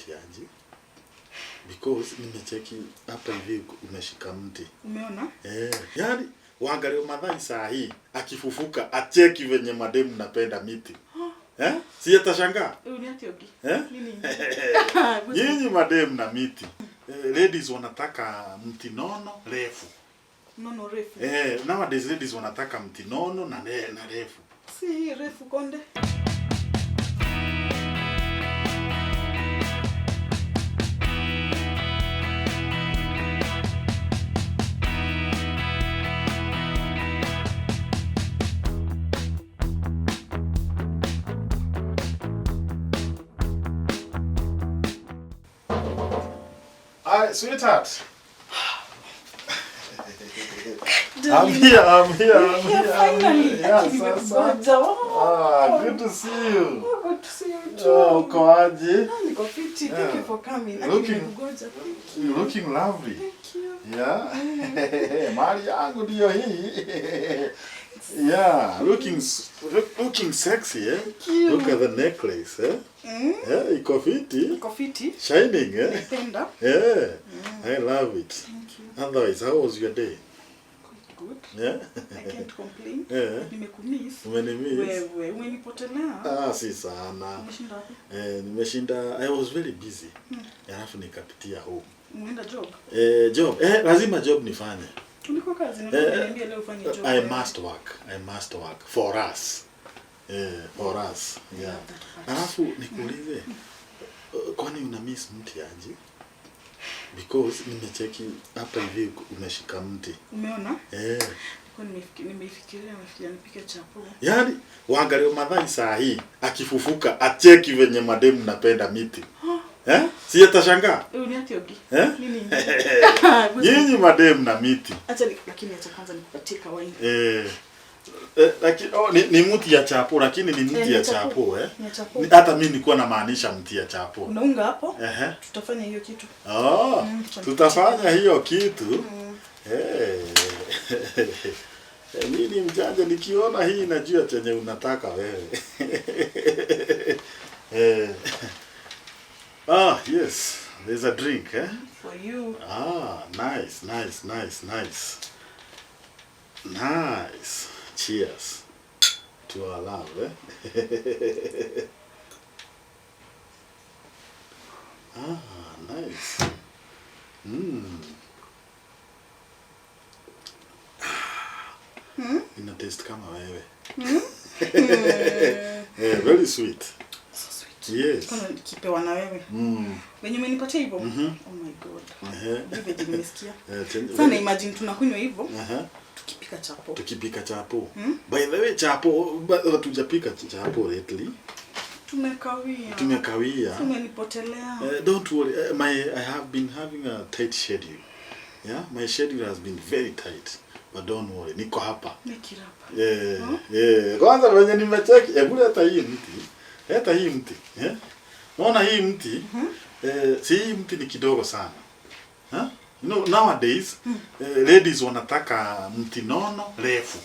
mti aje? Because nimecheki hapa hivi umeshika mti. Umeona? Eh, yaani Wangari Maathai saa hii akifufuka acheki venye mademu napenda miti. Eh? Si atashangaa? Uniatiogi. Eh? Nini? Nyinyi mademu na miti. Eh, ladies wanataka mti nono refu. Nono refu. Eh, nowadays ladies wanataka mti nono na refu. Si hii refu konde. Hi, sweetheart. I'm Darling, here, I'm here, you're I'm here here. I'm finally. here. Yeah, Aki sasa. nimekugoja. Oh, Ah, good to see you. Oh, good to see you too. Ah, uko aje? Ah, niko fiti. Thank Yeah. you for coming. Aki nimekugoja. Thank you. You're looking lovely. Thank you. Yeah. Mali yangu ndiyo hii. Yeah, looking sexy, eh? Thank you. Look at the necklace, eh? Yeah, iko fiti. Niko fiti. Shining, eh? Napenda. Yeah. I love it. Thank you. Otherwise, how was your day? Quite good. Yeah. I can't complain. Yeah. Nimekumiss. Umenimiss? Wewe umenipotelea. Ah, si sana. Umeshinda wapi? Eh, nimeshinda, I was very busy. Alafu nikapitia home. Umeenda job? Eh, job. Eh, lazima job nifanye. Ulikuwa kazi na Eh, niambia leo ufanye job. I must work. I must work for us. Eh, for us. Yeah. Alafu nikuulize, kwani una miss mti aje? Because nimecheki hapa hivi umeshika mti. Umeona? Eh. Kwa nimeifikiria nafikiria nipike chapo. Yaani Wangari Maathai saa hii akifufuka acheki venye mademu napenda miti. Eh? Si atashangaa? Uniatiogi. Eh? Nini? Nyinyi mademu na miti. Acha ni, lakini acha kwanza nikupatie kawaida. Eh, eh, lakini oh, ni mti ya chapo lakini ni mti Eh, ni ya chapo. chapo eh. Ni ya chapo. Hata mimi nilikuwa namaanisha mti ya chapo. Unaunga hapo? Ehe. Tutafanya hiyo kitu. Oh, tutafanya hiyo kitu. Eh. Mimi ni mjanja nikiona hii najua chenye unataka wewe. Eh. Ah, yes. There's a drink, eh? For you. Ah, nice, nice, nice, nice. Nice. Cheers to our love, eh? Ah, nice. Mm. Ina taste kama wewe. Eh, very sweet. So sweet. Yes. Kama nikipewa na wewe. Venye umenipatia hivyo? Oh my God. Hivi venye nimesikia. Eh, Sana imagine tunakunywa hivyo tukipika chapo. Tukipika chapo. By the way, chapo hatujapika chapo lately. Tumekawia. Tumekawia. Tumenipotelea. Don't worry. I have been having a tight schedule. Yeah, my schedule has been very tight. But don't worry, niko hapa. Nikirapa. Yeah, yeah. Kwanza venye nimecheki, hebu leta hii mti. Leta hii mti. Yeah. Unaona hii mti? Eh, si hii mti ni kidogo sana. Huh? You know, nowadays ladies wanataka mti nono refu.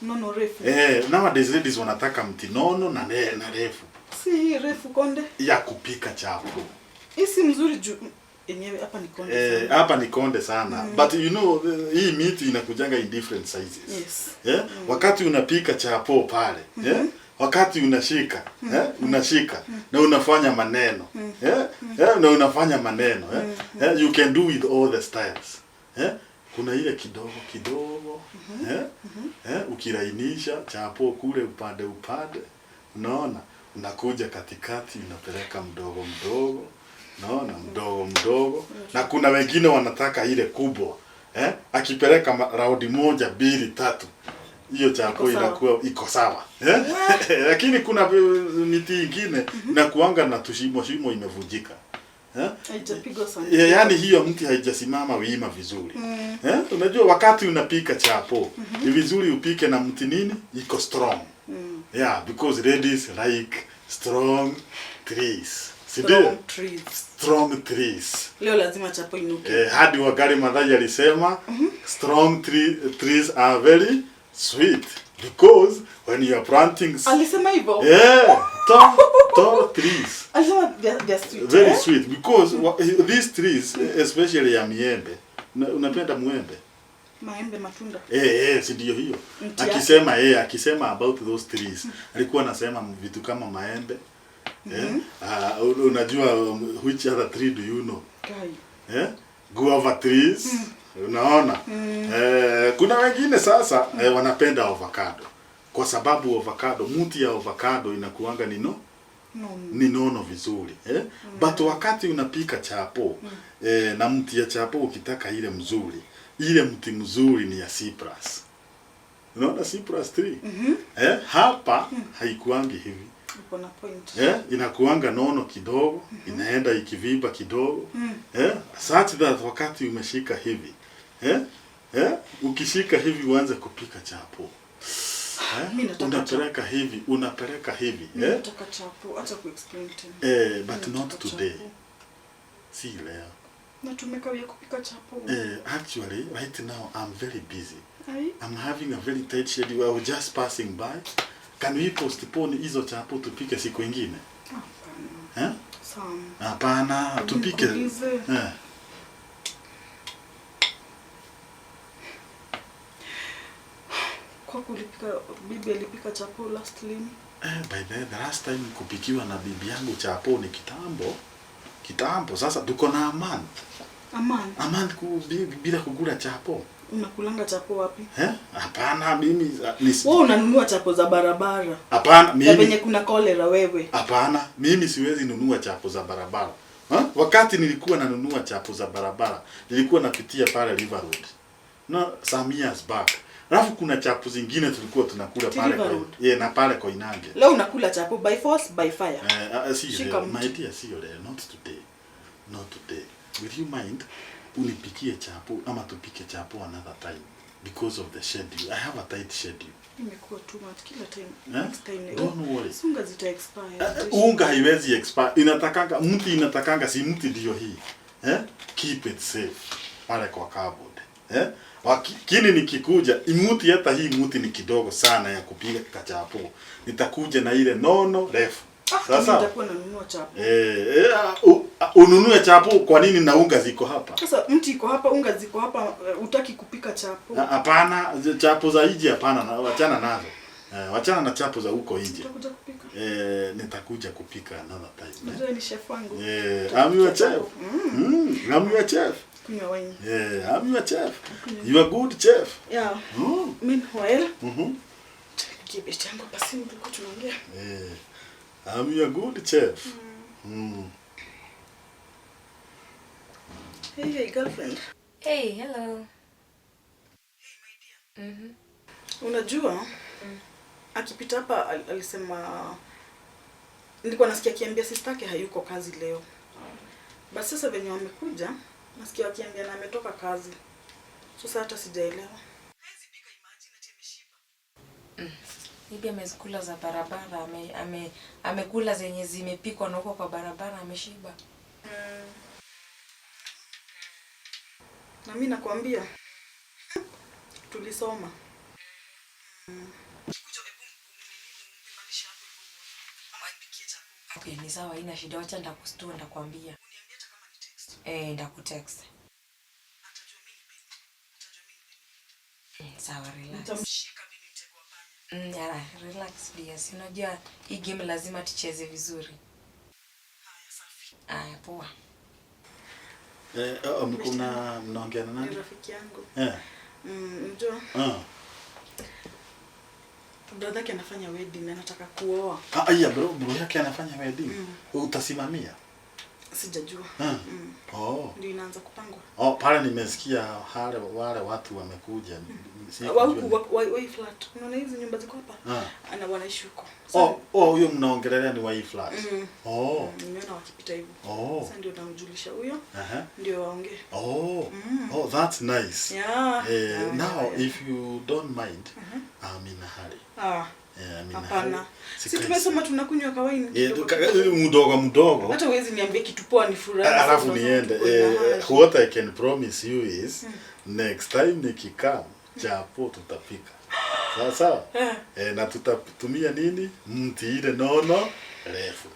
Nono refu. Eh, nowadays ladies wanataka mti nono na refu Si hii refu konde. ya kupika chapo. Hii si mzuri juu yenyewe hapa ni konde. Eh, sana. hapa ni konde sana. But you know hii miti inakujanga in different sizes. Yes. Yeah? Wakati unapika chapo pale, yeah? Wakati unashika, yeah? Unashika na unafanya maneno. Yeah? Yeah? Na unafanya maneno, yeah? Yeah? You can do with all the styles. Yeah? Kuna ile kidogo kidogo, yeah? Yeah? Ukilainisha chapo kule upande upande, unaona, unakuja katikati unapeleka mdogo mdogo, unaona, mdogo mdogo. Na kuna wengine wanataka ile kubwa, eh? Akipeleka raundi 1 2 3 hiyo chapo inakuwa iko sawa, eh? Lakini kuna miti ingine inakuanga na tushimo shimo imevunjika. Eh? Haijapigwa sana. Yaani hiyo mti haijasimama wima vizuri. Eh? Unajua wakati unapika chapo, ni vizuri upike na mti nini? Iko strong. Yeah, because ladies like strong trees. Si ndio? Strong trees. Strong trees. Leo lazima chapo inuke. Eh, hadi Wangari Maathai alisema strong trees are very sweet because when you are planting Alisema hivyo? Yeah, Tall trees. Alisema they're sweet. Very eh? sweet because these trees, especially ya miembe. Unapenda muembe? Maembe, matunda. Si ndio hiyo. Mti yake. Akisema about those trees, alikuwa anasema vitu kama maembe. Unajua which other tree do you know? Kai. Guava trees. Unaona? Kuna wengine sasa wanapenda avocado. Kwa sababu avocado, mti ya avocado inakuanga ni no No. ni nono vizuri. But wakati unapika chapo na mti ya chapo ukitaka ile mzuri, ile mti mzuri ni ya cypress. Unaona cypress tree? Hapa haikuangi hivi. Uko na point. Inakuanga nono kidogo, inaenda ikivimba kidogo. Such that wakati umeshika hivi. Ukishika hivi uanze kupika chapo. Mimi nataka Unapeleka hivi, unapeleka hivi. Mimi nataka chapo, acha kuexplain tena. But Mimi not nataka today. chapo. Si leo. Na tumekawia kupika chapo. Actually, right now I'm very busy. Ai. I'm having a very tight schedule. I was just passing by. Can we postpone hizo chapo tupike siku ingine? Hapana. Sam. Hapana, tupike. Nikuulize. Kwa kulipika, bibi alipika chapo last lini? By the last time kupikiwa na bibi yangu chapo ni kitambo. Kitambo sasa tuko na a month. A month? A month bila kukula chapo. Unakulanga chapo wapi? Hapana, mimi ni Wewe unanunua chapo za barabara. Hapana, Ya mimi penye kuna cholera wewe. Hapana, mimi siwezi nunua chapo za barabara. Wakati nilikuwa nanunua chapo za barabara, nilikuwa napitia pale River Road. Na some years back. Alafu kuna chapo zingine tulikuwa tunakula Ti pale River kwa Road? yeah, na pale Koinange. Leo unakula chapo by force by fire. Si Shika leo, mti. my dear, sio leo, not today. Not today. Will you mind unipikie chapo ama tupike chapo another time because of the schedule. I have a tight schedule. Imekuwa too much kila time. Next time. Don't worry. Unga zita expire. Unga haiwezi expire. Inatakanga mti, inatakanga si mti ndio hii. Keep it safe pale kwa cupboard. Kini nikikuja mti, hata hii mti ni kidogo sana ya kupiga kachapo. Nitakuja na ile nono refu. Sasa nitakuwa nanunua chapo. Ununue chapo kwa nini na unga ziko hapa? Sasa mti iko hapa, unga ziko hapa, utaki kupika chapo. Hapana, chapo za nje hapana, wachana nazo. Wachana na chapo za huko nje. Utakuja kupika? Nitakuja kupika another time. Unajua ni chef wangu. I'm your chef. I'm your chef. Kunywa wine. I'm your chef. You are good chef. Yeah. Meanwhile, kibeti yangu basi nilikuwa tunaongea. I'm your good chef. Hey, hey girlfriend. Hey, hello. Hey my dear. Unajua? Akipita hapa alisema, nilikuwa nasikia akiambia sister yake hayuko kazi leo. Basi sasa venye wamekuja, nasikia akiambia na ametoka kazi. Sasa hata sijaelewa. Haizi pika, imagine ati ameshiba. Bibi amezikula za barabara, amekula zenye zimepikwa na huko kwa barabara ameshiba. Na mimi nakwambia tulisoma. Okay, ni sawa, haina shida, wacha nitakustua, nitakwambia. Nitakutext. Sawa, relax. Nitamshika mimi mtego wa panya. Yara, relax dear. Si unajua hii game lazima tucheze vizuri. Haya, safi. Haya, poa. Kuna mnaongea na nani? Ni rafiki yangu. Unajua? Brother yake anafanya wedding na anataka kuoa. Iya, bro yake anafanya wedding. Utasimamia? Sijajua. Ndio inaanza kupangwa. Pale nimesikia wale watu wamekuja. Wa huku, wa hii flat. Unaona hizi nyumba ziko hapa? Ana wanaishi huko. Huyo mnaongelelea ni wa hii flat. Nimeona wakipita hivyo. Sasa ndio namjulisha huyo. Ndio waongee. Oh, that's nice. Now, if you don't mind, I'm in a hurry. I'm in a Hapana. hurry. Si tumesema tunakunywa kawaini kidogo kidogo. Mdogo mdogo. Hata huwezi niambia kitu poa ni furaha. Alafu Sasa niende. tuko na hurry. What I can promise you is next time nikikam chapo tutapika. Sawa sawa? Na tutatumia nini? Mti ile nono. refu.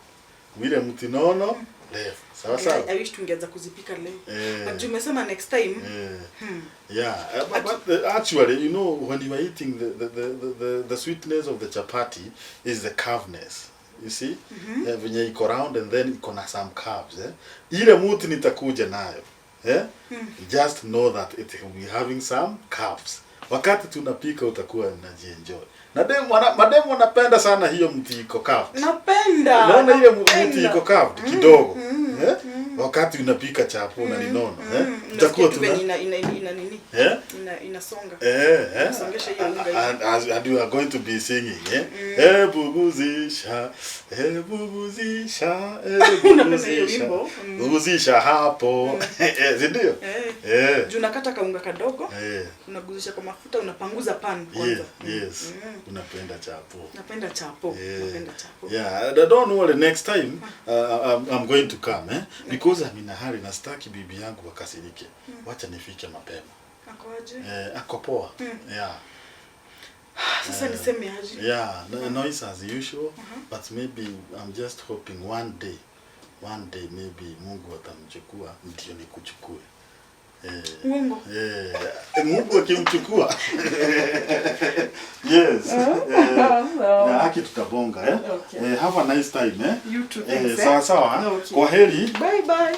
Ile mti nono refu. Sawa sawa. I wish tungeanza kuzipika leo. Eh. But juu umesema next time. Yeah, but actually, when you are eating the sweetness of the chapati is the curvedness. You see? Eh, venye iko round and then iko na some curves. Eh? Ile muti nitakuja nayo. Eh? Just know that it will be having some curves. Wakati tunapika utakuwa unajienjoy. Na mademu wanapenda sana hiyo mti iko curved. Napenda. Unaona ile Napenda. mti iko curved kidogo. Eh? Wakati unapika chapo na ninono, eh? Tutakuwa Unasikia tu tuna venye ina nini? eh? Inasonga. Eh, eh. Songesha hiyo unga hiyo. And you are going to be singing, eh? Eh, buguzisha, eh, buguzisha, eh, Unapenda hiyo buguzisha. wimbo? Buguzisha hapo. Eh, si ndio? Eh. Eh. Juu unakata kaunga kadogo, Eh. unaguzisha kwa mafuta, unapanguza pan kwanza. Yes. Unapenda chapo. Napenda chapo. Yeah. Napenda chapo. Yeah, don't worry, next time I'm going to come, eh? Because I'm in a hurry na sitaki bibi yangu akasirike. Wacha nifike mapema. Ako aje? Eh, ako poa. Yeah. Sasa niseme aje? Yeah, no, noise as usual, but maybe I'm just hoping one day maybe Mungu atamchukua ndio nikuchukue. Eh, Uongo. eh, Mungu akimchukua. Yes. Eh, na haki tutabonga, eh? Okay. Eh, have a nice time, eh? You too, Eh, thanks, eh? sawa sawa. Okay. Kwa heri. Bye bye.